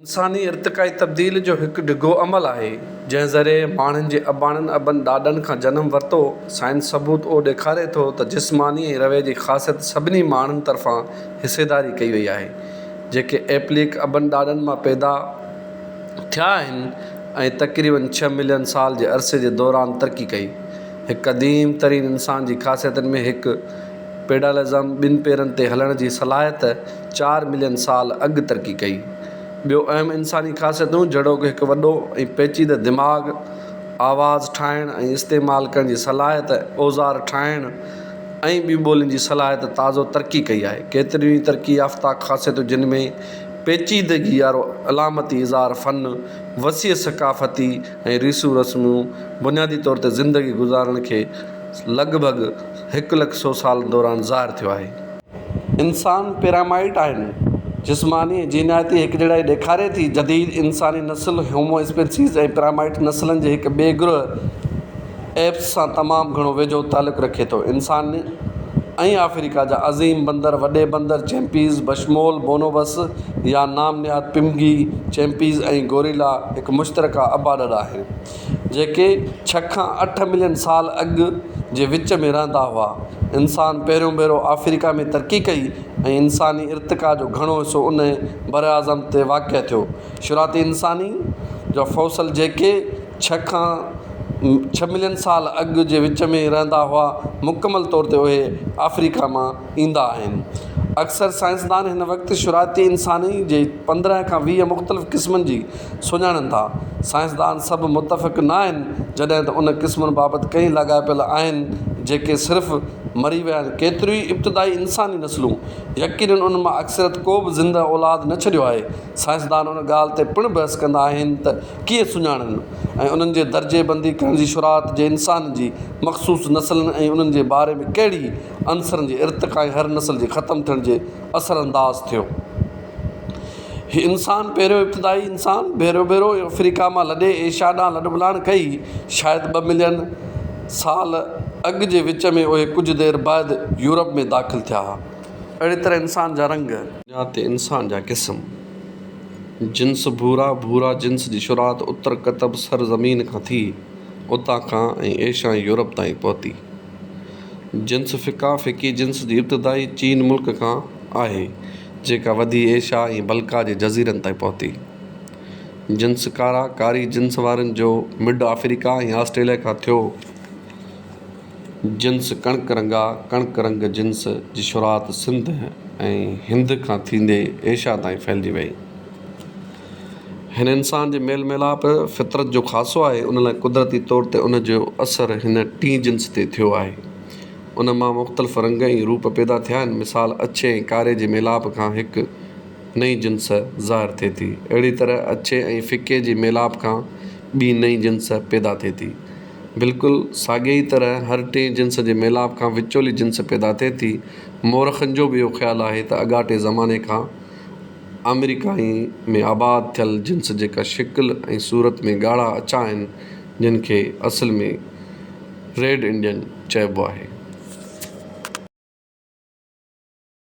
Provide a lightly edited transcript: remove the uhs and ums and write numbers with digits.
انساني ارتقائي تبديل جو هڪ ڊگهو عمل آهي، جنهن ذريعي ماڻهن جي اباڻن ابن ڏاڏن کان جنم ورتو. سائنس ثبوت اهو ڏيکاري ٿو ته جسماني ۽ رويي جي خاصيت سڀني ماڻهن طرفان حصيداري ڪئي وئي آهي، جيڪي ايپليڪ ابن ڏاڏن مان پيدا ٿيا آهن ۽ تقريبن ڇهه ملين سال جي عرصي جي دوران ترقي ڪئي. هڪ قديم ترين انسان جي خاصيتن ۾ هڪ، پيڊالزم، ٻن پيرن تي هلڻ جي صلاحيت، چار ملين سال اڳ ترقي ڪئي. ٻيو اهم انساني خاصيتون جهڙوڪ هڪ وڏو ۽ پيچيده دماغ، آواز ٺاهڻ ۽ استعمال ڪرڻ جي صلاحيت، اوزار ٺاهڻ ۽ ٻيون ٻولين جي صلاحيت تازو ترقي ڪئي آهي. ڪيتريون ئي ترقي يافته خاصيتون جن ۾ پيچيدگي وارو علامتي اظهار فن، وسيع ثقافتي ۽ ريسون رسمون بنيادي طور تي زندگي گذارڻ کي لڳ ڀڳ هڪ لک سو سالن دوران ظاهر ٿيو آهي. انسان پرائمائيٽ آهن. جسماني ۽ جينياتي هڪجهڙائي ڏيکاري ٿي. جديد انساني نسل هومو اسپيسيز ۽ پرائمائيٽ نسلن جي هڪ ٻئي گروهه ايپس سان تمام گهڻو ويجهو تعلق رکي ٿو. انسان ۽ آفريڪا جا عظيم بندر، وڏي بندر، چيمپيز، بشمول بونوبس يا نام نهاد پمگي چيمپيز ۽ گوريلا هڪ مشترڪه ابا ڏاڏا آهن. جيڪي ڇهه کان اٺ ملين سال اڳ جي وچ ۾ رهندا هئا. انسان پهريون ڀيرو آفريڪا ۾ ترقي ڪئي ۽ انساني ارتقا جو گهڻو حصو ان براعظم تي واقع ٿيو. شروعاتي انساني جا فوسل جيڪي ڇهه کان ڇهه ملين سال اڳ جي وچ ۾ رهندا هئا، مڪمل طور تي اهي آفريڪا مان ايندا آهن. اڪثر سائنسدان هن وقت شروعاتي انساني جي 15 کان 20 مختلف قسمن جي سڃاڻن ٿا. سائنسدان سڀ متفق نه آهن، جڏهن ته ان قسمن بابت ڪئين لاڳاپيل آهن جيڪي صرف مري ويا آهن. ڪيتريون ئي ابتدائي انساني نسلون، يقينن انهن مان اڪثريت ڪو به زنده اولاد نه ڇڏيو آهي. سائنسدان ان ڳالهه تي پڻ بحث ڪندا آهن ته ڪيئن سڃاڻن ۽ انهن جي درجي بندي ڪرڻ جي شروعات جي انسان جي مخصوص نسلن ۽ انهن جي باري ۾ ڪهڙي عنصرن جي ارتقا ۽ هر نسل جي ختم ٿيڻ جي اثرانداز ٿيو. هي انسان پهريون ابتدائي انسان ڀيرو ڀيرو آفريڪا مان لڏي ايشيا ڏانهن لڏپلاڻ ڪئي. شايد ٻه ملين سال اڳ جي وچ ۾ اهي ڪجهه دير بعد يورپ ۾ داخل ٿيا. اهڙي طرح انسان جا رنگ. دنيا تي انسان جا قسم. جنس ڀورا، ڀورا جنس جي شروعات اتر قطب سر زمين کان ٿي، اتان کان ۽ ايشيا ۽ يورپ تائين پهتي. جنس ڦڪا، ڦڪي جنس جي ابتدائي چين ملڪ کان آهي. جيڪا وڌي ايشيا ۽ بلقا جي جزيرن تائين پهتي. جنس ڪارا، ڪاري جنس وارن جو مڊ آفريڪا ۽ آسٽريليا کان ٿيو. جنس ڪڻڪ رنگا، ڪڻڪ رنگ جنس جي شروعات سنڌ ۽ هند کان ٿيندي ايشيا تائين ڦهلجي وئي. هن انسان جي ميل ميلاپ فطرت جو خاصو آهي، ان لاء قدرتي طور تي ان جو اثر هن ٽين جنس تي ٿيو آهي. ان مان مختلف رنگ ۽ روپ پيدا ٿيا آهن. مثال اڇي ۽ ڪاري جي ميلاپ کان هڪ نئين جنس ظاهر ٿئي ٿي. اهڙي طرح اڇي ۽ ڦڪي جي ميلاپ کان ٻي نئين جنس پيدا ٿئي ٿي. بلڪل ساڳيء ئي طرح هر ٽين جنس جي ميلاپ کان وچولي جنس پيدا ٿئي ٿي. مورخن جو به اهو خيال آهي ته اڳاٽي زماني کان آمريڪا ۾ آباد ٿيل جنس جيڪا شڪل ۽ صورت ۾ ڳاڙها اڇا آهن، جن کي اصل ۾ ريڊ انڊين چئبو آهي.